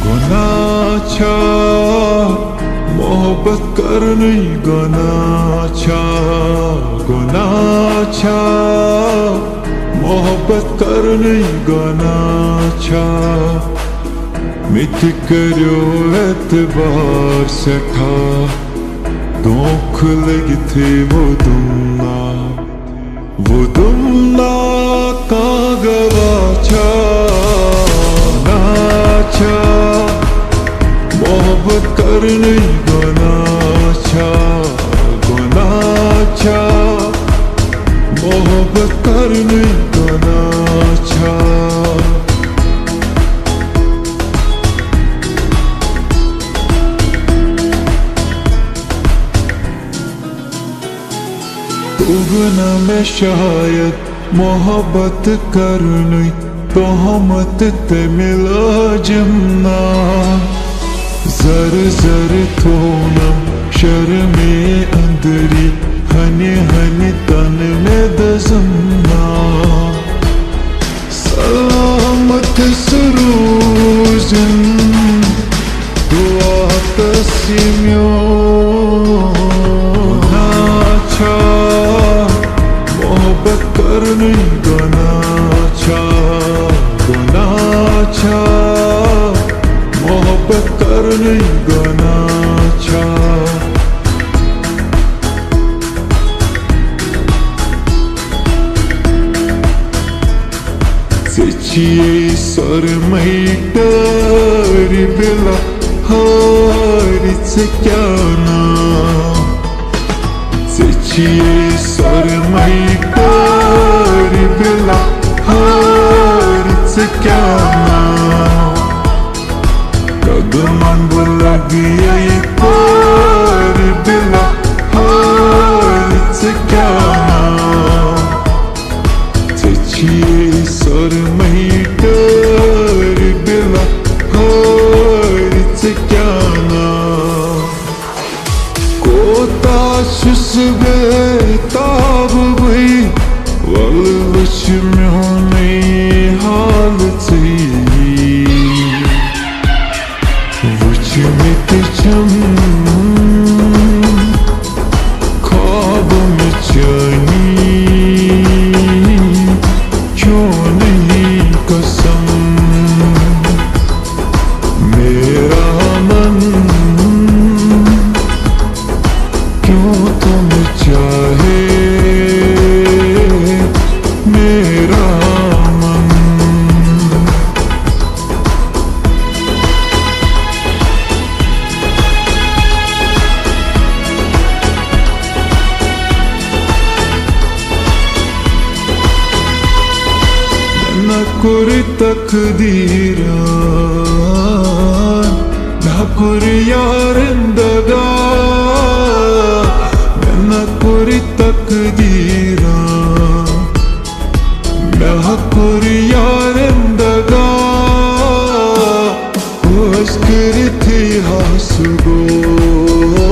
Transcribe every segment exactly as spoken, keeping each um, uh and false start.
گۄناہ چھا محبت کرنُے؟ گۄناہ چھا؟ گۄناہ چھا محبت کرنُے؟ گۄناہ چھا؟ مےٚ تہِ کٔرِو اعتبار سٮ۪ٹھاہ، دھوکہٕ لٔگِتھٕے ووٚدُم نا۔ ووٚدُم نا، کانٛہہ گواہ چھا؟ گۄناہ چھا محبت کرنُے؟ گۄناہ چھا؟ گۄناہ چھا محبت کرنُے؟ گۄناہ چھا؟ توٚگ نہٕ مےٚ شاید محبت کرنُے، تہمت تَمہِ لٲجِم نا۔ زر زر تھوونم شرمہِ اندری، ہنہِ ہنہِ تن مےٚ دزم نا۔ سلامت سُہ روٗزِن دُعا تس یہِ میون۔ گۄناہ چھا محبت کرنُے؟ گۄناہ چھا؟ گۄناہ چھا محبت کرنُے؟ گۄناہ چھا؟ ژےٚ چھِیے سۄرمَے ٹٲرۍ بِلا ہٲرۍ، ژےٚ کیٛاہ ناو؟ ژےٚ چھِیے سۄرمَے ٹٲرۍ بِلا ہٲرۍ، ژےٚ کیٛاہ ناو؟ قدمن بہٕ لگہٕ یے پٲرۍ بِلا ہٲرۍ، ژےٚ کیٛاہ ناو؟ ژےٚ چھِیے سۄرمَے ٹٲرۍ بِلا ہٲرۍ، ژےٚ کیٛاہ ناو؟ کوتاہ چھُس بے تاب بٕے، وَلہٕ وٕچھ میونُے حال ژٕے۔ وٕچھمٕتۍ چھِم خواب مےٚ چٲنی، چونُے قسم میرا من کیوں تمہیں چاہے میرا من۔ نہ کوٚر تقدیٖرن، نہ کوٚر یارن دغا۔ مےٚ نہ کوٚر تقدیٖرن، مےٚ ہا کوٚر یارن دغا۔ بوز کٔرِتھٕے ہا سُہ گوٚو،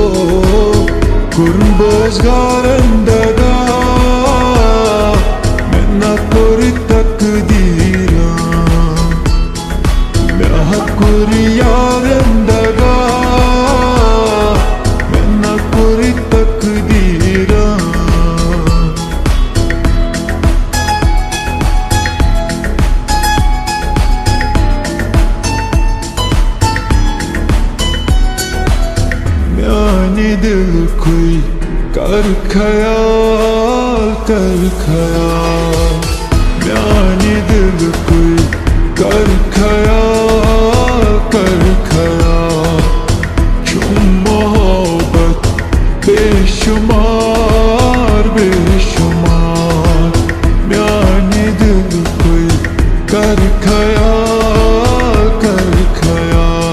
کوٚرُن بوز گارن دغا۔ مےٚ نہ کوٚر تقدیٖرن، مےٚ ہا کوٚر یارن دغا۔ مےٚ نہ کوٚر تقدیٖرن۔ میانہِ دِلُکُے کر خیال، کر خیال۔ میانہِ دِلُکُے کر خیال، کر خیال۔ چھُم محبت بے شمار، بے شمار۔ میانہِ دِلُکُے کر خیال، کر خیال۔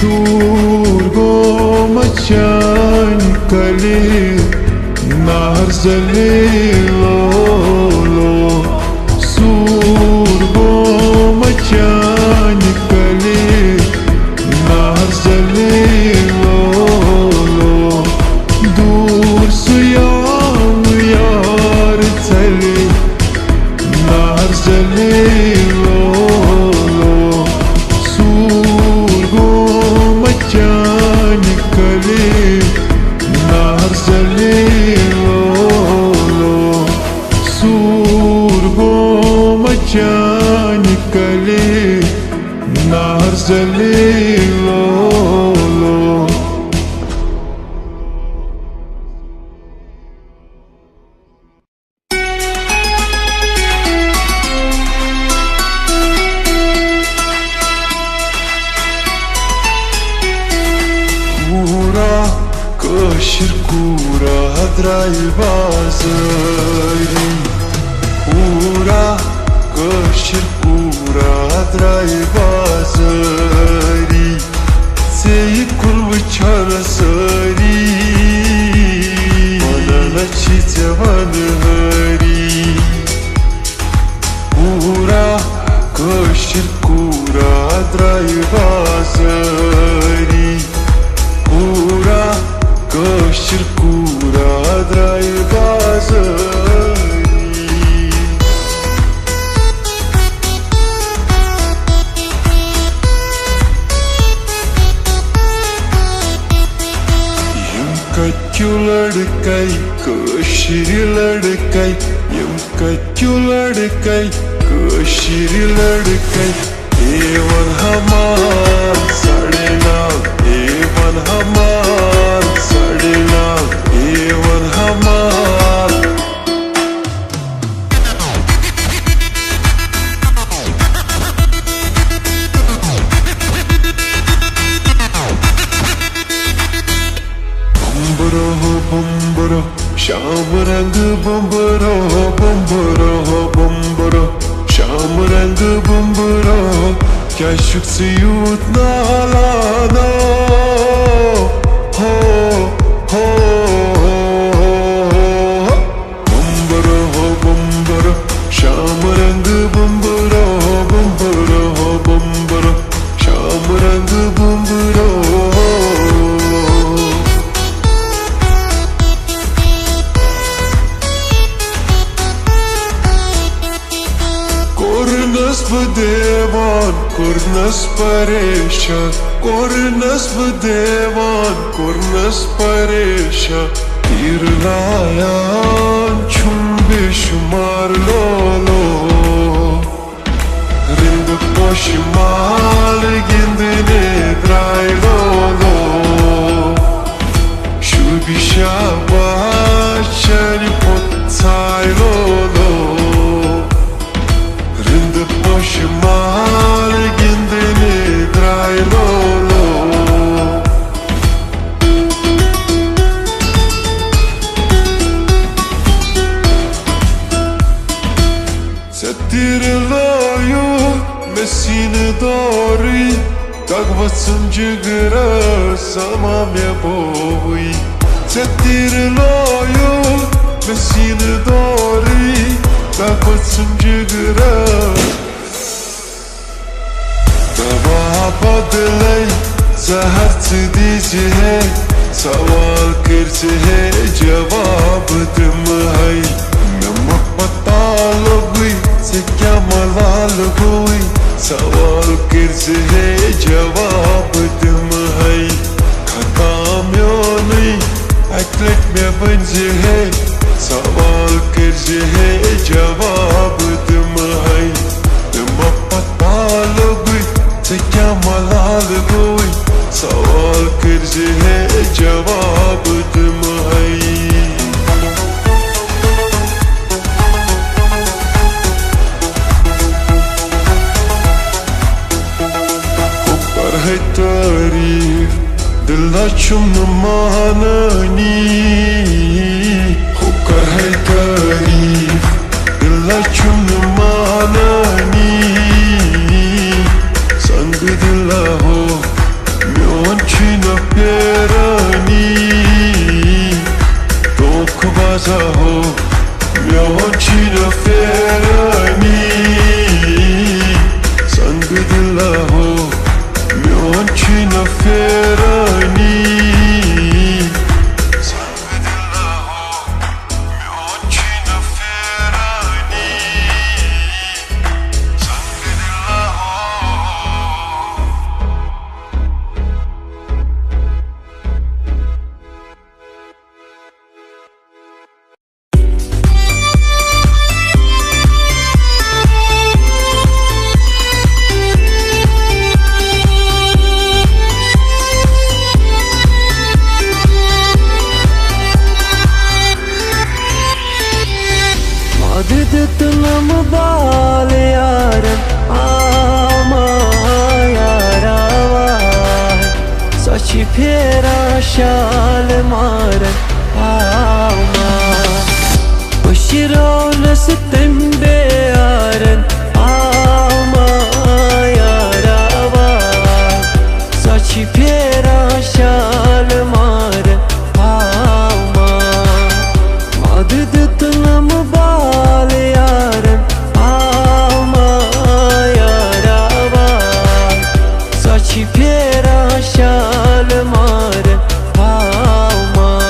سوٗر گوٚو مےٚ چانہِ کلہِ نار زلے لو لو۔ سوٗر گوٚو مےٚ چانہِ کلہِ نار زلیل لولو۔ کوٗرا، کٲشِر کوٗرا درٛاے بازٲری۔ کوٗرا، کٲشِر کوٗرا درٛاے بازٲری۔ ژےٚ یہِ کُن وٕچھان سٲری، وَنان چھِ ژےٚ وَنہٕ ہٲری۔ کوٗرا، کٲشِر کوٗرا درٛاے بازٲری۔ کوٗرا، کٲشِر کوٗرا درٛاے بازٲری۔ یِم کَتہِ لڑکے، کٲشِرۍ لڑکے، یِم کَتہِ لڑکے، کٲشِرۍ لڑکے۔ اے ون ہمان سڑنا، اے ون ہمان سڑنا، اے ون ہمان۔ بمبرو، بمبرو، شام رنگ بمبرو، بمبرو، بمبرو، شام رنگ بمبرو، کیٛازِ چھُکھ ژٕ یوٗت نالانا؟ ہو، ہو، ہو، ہو، ہو۔ بمبرو ہو بمبرو، شام رنگ بمبرو ہو، بمبرو ہو بمبرو، شام رنگ بمبرو۔ کوٚرنس بہٕ دیوان، کوٚرنس پریشان، کوٚرنس بہٕ دیوان، کوٚرنس پریشان۔ تیٖر لایان چھُم بے شُمار لولو، رِنٛدٕ پوشہِ مال گِنٛدنہِ درٛاے لولو۔ شوٗبہِ شاباش چانہِ پوٚت ژھاے لولو۔ رِنٛدٕ پوشہِ مال گِنٛدنہِ درٛاے لولو۔ ژےٚ تیٖرٕ لایوٗ مےٚ سیٖنہٕ دورٕے، دگ ؤژھٕم جِگرس سما مےٚ بووٕے۔ ژےٚ تیٖرٕ لایوٗ مےٚ سیٖنہٕ دورٕے، دگ ؤژھٕم جِگرس۔ دوا بدلے زہر ژٕ دیٖزِ ہے، سوال کٔرزِ ہے، جواب دِمہٕ ہے۔ مےٚ مہ پتہ لوٚگُے، ژےٚ کیٛاہ ملال گوٚوُے؟ سوال کٔرزِ ہے، جواب دِمہٕ ہے۔ خطا میونُے، اَکہِ لٹہِ مےٚ ؤنزِ ہے، سوال کٔرزِ ہے، جواب دِمہٕ ہے۔ مےٚ مہ پتہ لوٚگُے، ژےٚ کیٛاہ ملال گوٚوُے؟ سوال کٔرزِ ہے، جواب دِمہٕ ہے۔ ہُہ کرہے تعریٖف، دِلہ چھُم نہٕ مانٲنی۔ ہُہ کرہے تعریٖف، دِلہ چھُم نہٕ مانٲنی۔ سنگ دِلہ ہو، میون چھُے نہٕ پھیرٲنی۔ دھوکہٕ بازا ہو، میون چھُے نہٕ پھیرٲنی۔ سنگ دِلہ ہو، میون چھُے نہٕ پھیرٲنی۔ سنگ دِلہ ہو، میون چھُے نہٕ پھیرٲنی۔ سنگ دِلہ ہو۔ پھیران شالمارن آو مار۔ پُشراونس تٔمۍ بیارن آو مار یارا وار۔ سۄ چھِ پھیران شالمارن آو مار۔ مدد دیُتنم بال یارن آو مار یارا وار۔ سۄ چھِ پھیران شالمار آو مار۔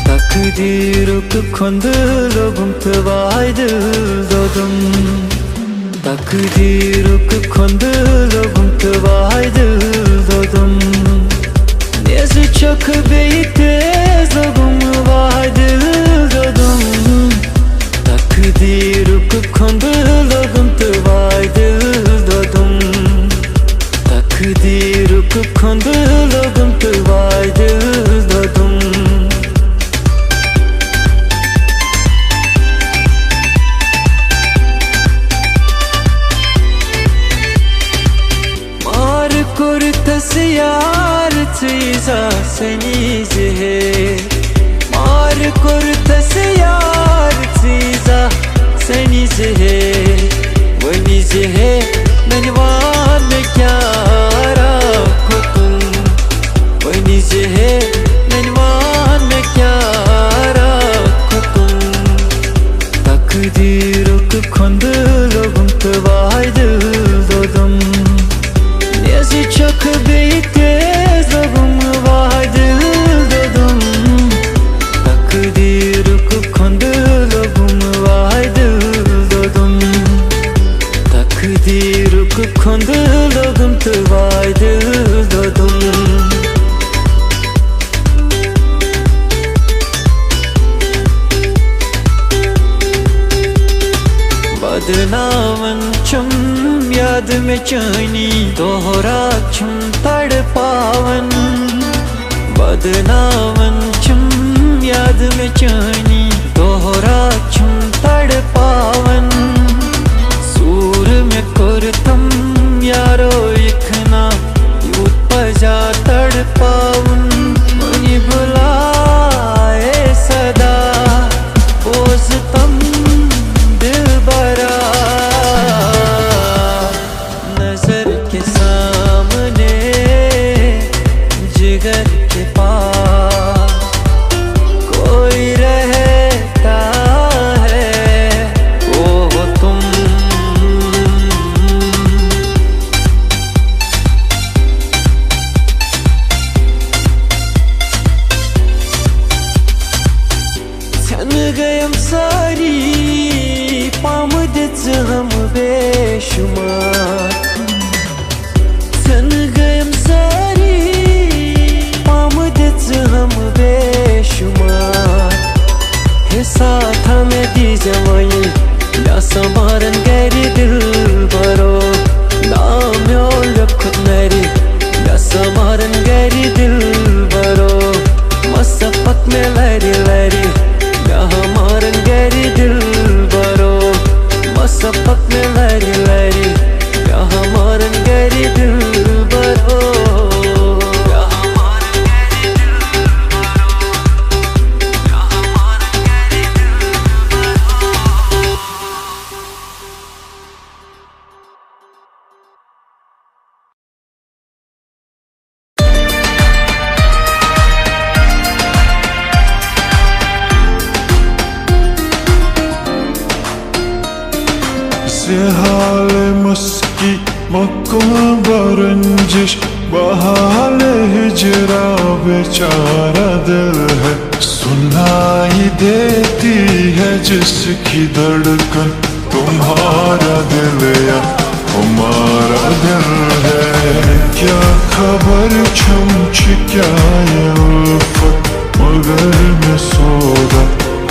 تقدیٖرُک کھۄندٕ لوٚگُم تہٕ واے دِل دوٚدُم۔ تقدیٖرُک کھۄندٕ لوٚگُم تہٕ واے دِل دوٚدُم۔ نیزٕ چھۄکھ بیٚیہِ تیز لوٚگُم واے دِل دوٚدُم۔ تقدیٖرُک کھۄندٕ لوٚگُم تہٕ واے دِل دوٚدُم۔ تقدیٖرُک کھۄندٕ لوٚگُم تہٕ واے دِل دوٚدُم۔ مار کوٚرتس یار ژٕے زا سنی زِ ہے۔ مار کوٚرتس یار ژٕے زا سنی زِ ہے۔ ؤنی زِ ہے، ننہِ وان مےٚ کیٛاہ راکھ کھوٚتُن۔ ؤنی زِ ہے، ننہِ وان مےٚ کیٛاہ راکھ کھوٚتُن۔ تقدیٖرُک کھۄندٕ لوٚگُم تہٕ واے دِل دوٚدُم۔ نیزٕ چھۄکھ بیٚیہِ تیز لوٚگُم واے دِل دوٚدُم۔ تقدیٖرُک کھۄندٕ لوٚگُم واے دِل دوٚدُم۔ تقدیٖرُک کھۄندٕ لوٚگُم تہٕ واے دِل دوٚدُم۔ بدناوان چھُم یاد مےٚ چٲنی، دۄہ راتھ چھُم تڑپاوان۔ بدناوان چھُم یاد مےٚ چٲنی، دۄہ راتھ چھُم تڑپاوان۔ ژوٗر مےٚ کوٚر تِم یارو یِکھ نا، یوٗت پزیا تڑپاوُن۔ منی بلائے صدا، بوز تم دلبرا۔ نظر کے سامنے جگر کے پاس کوئی رہتا ہے، وہ ہو تم۔ ژھٮ۪نہٕ گٔیم سٲری پامہٕ دِژٕہم بے شُمار۔ ژھٮ۪نہٕ گٔیم سٲری پامہٕ دِژٕہم بے شُمار۔ ہے ساتھا مےٚ دیٖزِ وۄنۍ، مےٚ سنبارن گرِ دِلبرو۔ ناو میون لیوٚکھُت نرِ، مےٚ سنبارن گرِ دِلبرو۔ مَسا پَک مےٚ لَرِ لَرِ، مےٚ ہا مارَن گَرِ دِلبَرو۔ مَسا پَک مےٚ لَرِ لَرِ، مےٚ ہا مارَن گَرِ دِلبَرو۔ مےٚ ہا مارَن گَرِ دِلبَرو۔ مےٚ ہا مارَن گَرِ دِلبَرو۔ زِ حالے مسکی مکوں برنجش، بحال ہجرا بیچارہ دل ہے، سنائی دیتی ہے جس کی دھڑکن۔ تمہارا دل یا ہمارا دل ہے، کیا خبر چھم چھ کیا یہ الفت، مگر میں سودا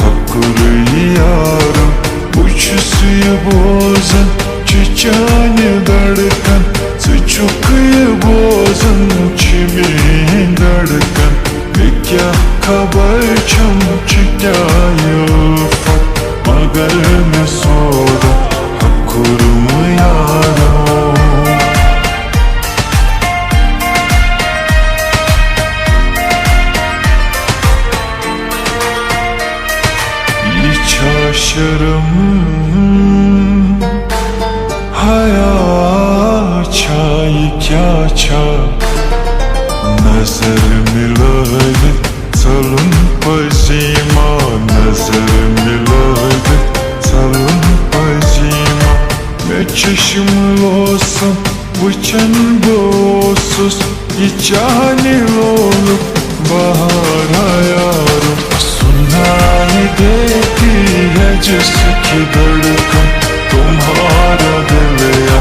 حق رہی یارم۔ بچھس یہ بوزن چھ چانہ دھڑکن، ژٕ چھُکھ یہ بوزن چھ میٲنۍ دھڑکن۔ مےٚ کیٛاہ خبر چھم چھ کیا یہ الفت، شرم، حیا چھا، یہِ کیٛاہ چھا؟ نظر مِلٲوِتھ ژلُن پزی ما؟ نظر مِلٲوِتھ ژلُن پزی ما؟ مےٚ چشم لوسم وٕچھان بہٕ اوسُس، یہِ چانہِ لولُک بہارا یارو۔ سُنائی دیتی ہے جس کی دھڑکن، تمہارا دل یا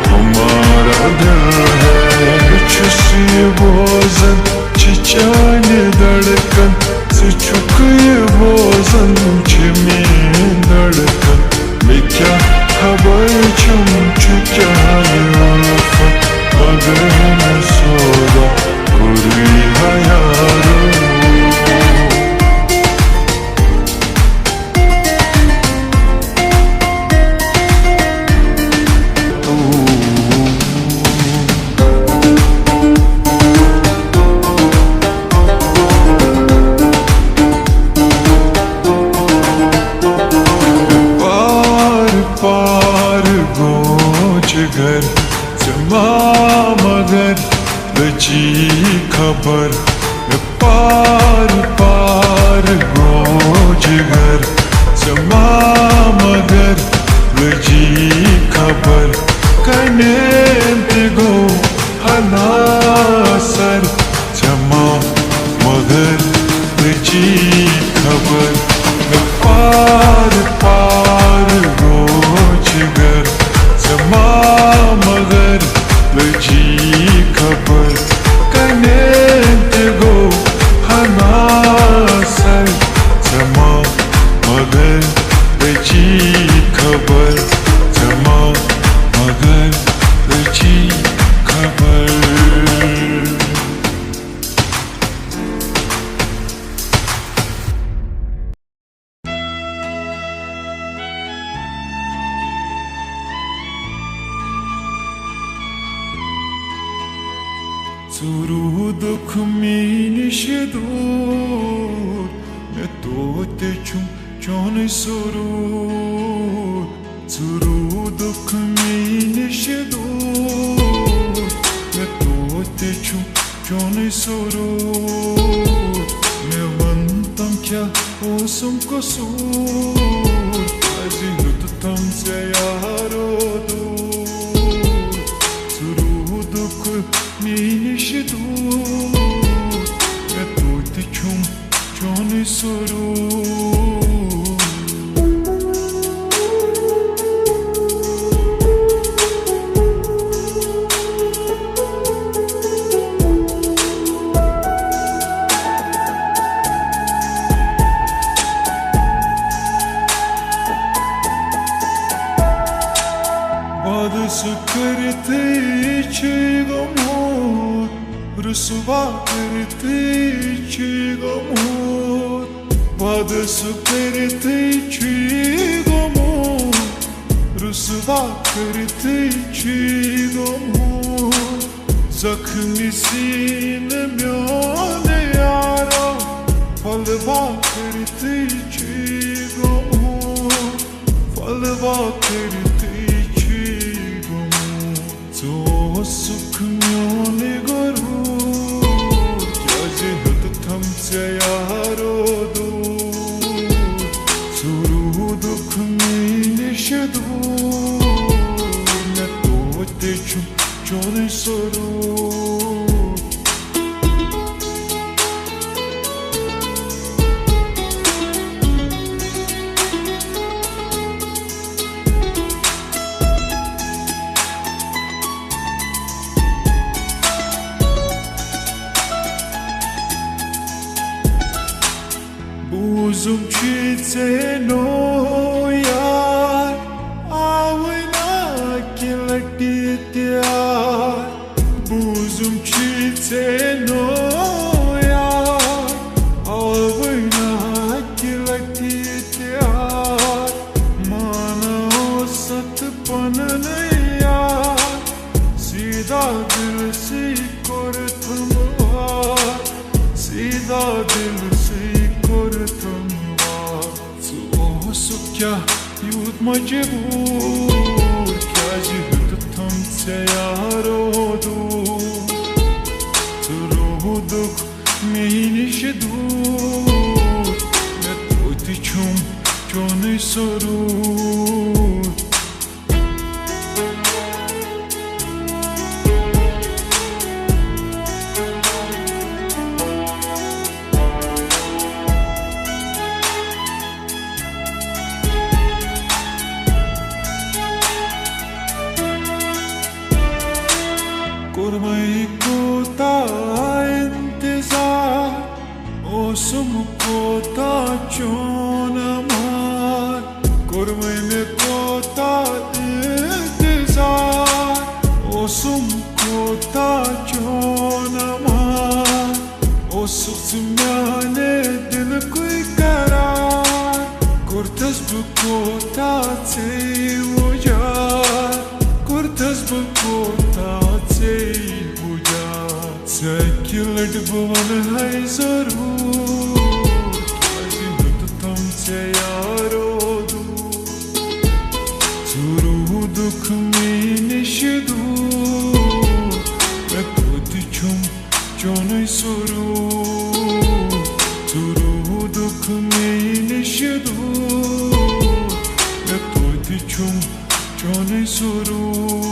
ہمارا دل ہے۔ بہٕ چھُس یہِ بوزان، چھِ چانہِ دھڑکن، ژٕ چھُکھ یہِ بوزان، چھِ میٲنۍ دھڑکن۔ مےٚ کیٛاہ خبر چھم، چھُ کیٛاہ یہِ الفت، مگر مےٚ سودا کوٚرُے ہا یارو۔ پار پار گوٚو جگر، ژےٚ ما مگر لٔجی خبر۔ پار پار گوٚو جگر، ژےٚ ما مگر لٔجی خبر۔ کنٮ۪ن تہِ گوٚو ہنا اثر، ژےٚ ما مگر لٔجی خبر۔ مےٚ پار پار گوٚو جگر، ژےٚ ما مگر لٔجی خبر۔ کنٮ۪ن تہِ گوٚو ہنا اثر، ژےٚ ما مگر لٔجی خبر، ژےٚ ما مگر لٔجی خبر۔ ژٕ روٗدُکھ مےٚ نِش دوٗر، مےٚ توتہِ چھُم چونُے سرور۔ ژٕ روٗدُکھ مےٚ نِش دوٗر، مےٚ توتہِ چھُم چونُے سرور۔ مےٚ وَن تم کیٛاہ اوسُم قصوٗر، کیٛازِ ہیوٚتتھم ژےٚ یارو دوٗر؟ ژٕ روٗدُکھ مےٚ نِش دوٗر، مےٚ توتہِ چھُم چونُے سرور۔ وعدٕ سُہ کٔرِتھٕے چھُے گوٚمُت، رسوا کٔرِتھٕے چھُے گوٚمُت۔ وعدٕ سُہ کٔرِتھٕے چھُے گوٚمُت، رسوا کٔرِتھٕے چھُے گوٚمُت۔ زخمی سیٖنہٕ میون یارو، پھۄلوا کٔرِتھٕے چھُے گوٚمُت، پھۄلوا کٔرِتھٕے چھُے گوٚمُت۔ ژٕ اوسُکھ میونُے غروٗر، کیٛازِ ہیوٚتتھم ژےٚ یارو دوٗر؟ ژٕ روٗدُکھ مےٚ نِش دوٗر، مےٚ توتہِ چھُ چونُے سرور۔ بوٗزُم چھُے ژےٚ نوٚو یار، آوٕے نہٕ اَکہِ لَٹہِ تہِ یار۔ بوٗزُم چھُے ژےٚ نوٚو یار، آوٕے نہٕ اَکہِ لَٹہِ تہِ یار۔ مانان اوسَتھ پَنُن یار، سیٖدھا دِلسٕے کوٚرتھم وار، سیٖدھا دِلسٕے کوٚرتھم وار۔ ژٕ اوس سُہ کیٛاہ یوٗت مجبوٗر، کیٛازِ ہیوٚتتھم ژےٚ یارو دوٗر؟ ژٕ روٗدُکھ مے نِش دوٗر، مےٚ توتہِ چھُم چونُے سرور۔ کوٚرمَے کوٗتاہ اِنتظار، اوسُم کوٗتاہ چون اَمار۔ کوٚرمَے مےٚ کوٗتاہ اِنتظار، اوسُم کوٗتاہ چون اَمار۔ اوسُکھ ژٕ میانہِ دِلکُے قرار، کوٚرتھس بہٕ کوٗتاہ ژےٚ وُجار، کوٚرتھس بہٕ کوٗتاہ ژےٚ وُجار۔ ژٕ اَکہِ لٹہِ بہٕ وَنہٕ ہے ضروٗر، کیٛازِ ہیوٚتتھم ژےٚ یارو دوٗر؟ ژٕ روٗدُکھ مے نِش دوٗر، مےٚ توتہِ چھُم چونُے سرور۔ ژٕ روٗدُکھ مے نِش دوٗر، مےٚ توتہِ چھُم چونُے سرور۔